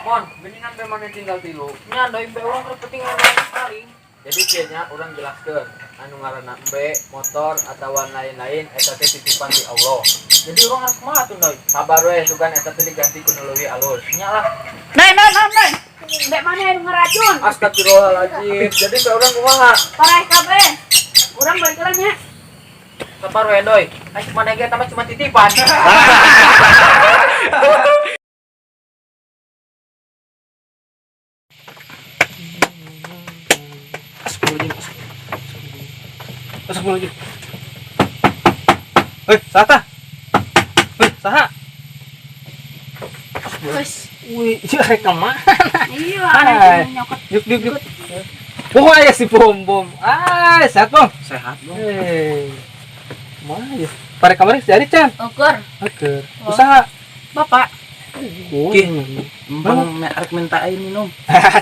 Mon, geningan be mana tinggal tilu. Nya doi be urang keur penting urang paling. Jadi kieu urang jelaskeun anu ngaranna embe, motor atawa lain-lain eta teh titipan ti Allah. Jadi urang harus kumaha tuh doi? Sabar we sugan eta teh diganti ku nu leuwih alus. Nya lah. Doi, doi, doi, doi. Mbak mana yang ngeracun? Astagfirullahaladzim. Jadi be urang kumaha? Parah kabeh. Urang balik lah nya. Sabar we doi. Ai mana ge tambah cuma titipan. Astagfirullahaladzim. Hei, saha? Hei, saha? Wes. Wih, ieu rek ka mana? Iya, ada yang nyokot. Yuk, yuk, yuk. Wah, ya si Bom Bom. Ah, sehat, Bom? Sehat, Bom. Hei. Mana ya? Pare kamari si Ari Chan. Ukur. Oke. Usaha. Bapak. Ki, Bang, arek minta air minum.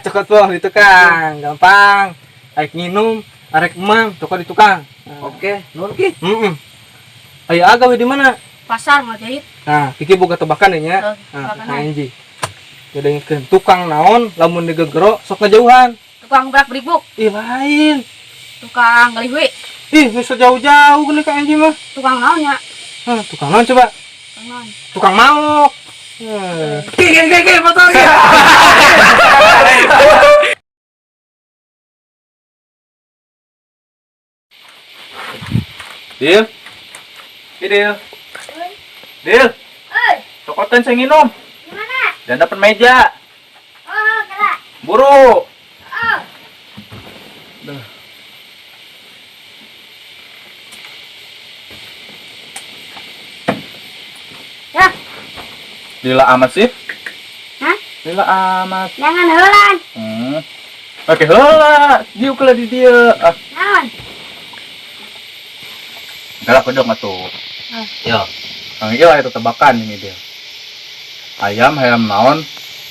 Cokot, Bom, di tukang. Gampang. Arek minum, arek emang, cokot di tukang. Oke, nur ki. Heeh. Ayo agawe di mana? Pasar mau jahit. Nah, Kiki boga tebakan nya. Oh, Nah, anji. Jadengekeun tukang naon lamun digegero sok ngejauhan. Tukang berak beribuk. Ih, lain. Tukang galihui. Ih, bisa jauh-jauh gini ka anji mah. Tukang naon nya? Hah, tukang naon coba? Tukang naon? Tukang maok. Ki, ki, ki, ki, motor ki. Dil. Dil. Dil. Oi, Cokotan saya nginum. gimana? Dan dapat meja. Oh, kala. Buru. Oh. Duh. Ya. Lila amat sih. Hah? Lila amat. Jangan heulan. Oke, heula. Diuk lah di dia. Ah, Naon? galak bedong atuh. Ah. Yo. Kang ieu aya tebakan ini dia. Ayam hayam naon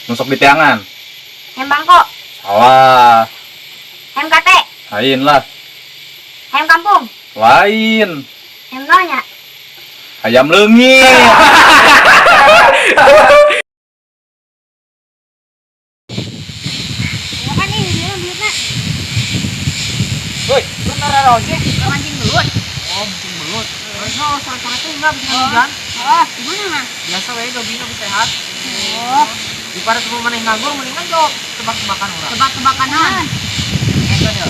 nusuk di tiangan. Ayam bangko. Salah. Ayam KT. Lain lah. Ayam kampung. Lain. Ayam naon nya? Ayam leungit. Makan nih, ini belutna. Woi, lu naraon sih? Mancing belut. Oh, mancing belut. Oh, sore-sore tuh enggak bisa hujan. Oh, gimana mah? Biasa we jogging lebih sehat. Oh, Daripada semua maneh nganggur mendingan jog tebak-tebakan urang. tebak-tebakan naon? Eta nya.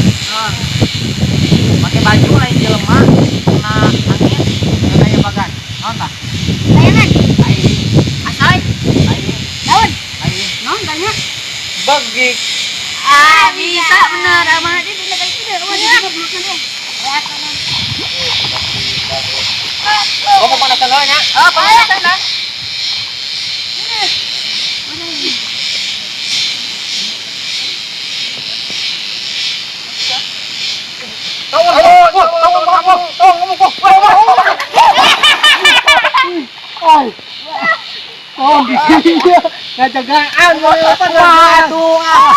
Pakai baju lain jelema, kena angin, kena aya bagan. Naon tah? Bayangan. Lain, Asal lain, Daun. lain. naon tanya? Begik. Ah, bisa bener. Aman aja di negara itu deh. Wah, belutna deh. Oh, pemanasan heula nya. Oh, pemanasan lah. Oh, iya. Ngajagaan mau apa Aduh, ah.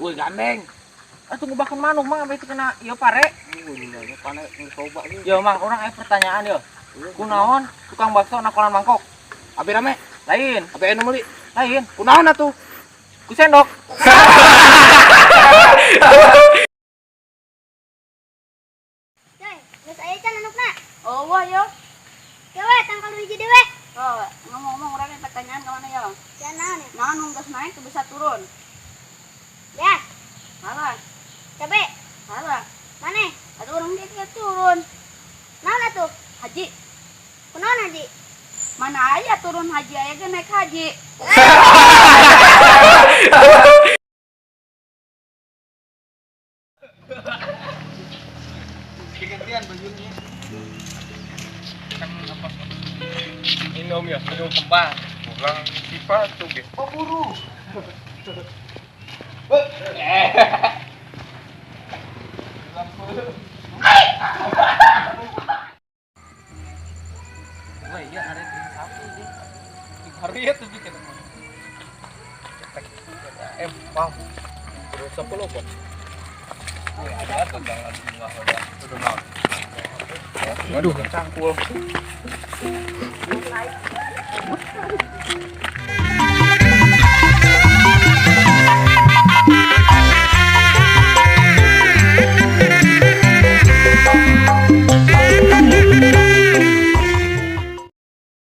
Wih, gandeng. Atuh ngubakan manuk mang sampai itu kena ieu pare. Yo mang, urang aya pertanyaan yo. Kunaon tukang bakso nakolan mangkok? Abi rame, Lain, abi anu meuli. lain. Kunaon atuh? Ku sendok. Coy, geus aya can anukna. Oh, wah yo. Ya we, tangkal hiji deui we. Oh, ngomong-ngomong urang aya pertanyaan ka mana yo? Can naon ya? Naon nu geus naik teu bisa turun? Ya, Salah. cabe. Salah. Maneh? Aduh urang ge teu turun. Naon atuh? Haji. Kunaon haji? Mana aya turun haji aya ge naik haji. Gantian bajunya. Kan apa? Minum ya, minum kembang. Pulang pipa tuh ge. Oh, buru. Wah, iya ada di sapi deh. Hari itu bikin. Bang. Terus 10 kok. Ada tentang udah. Aduh, Cangkul.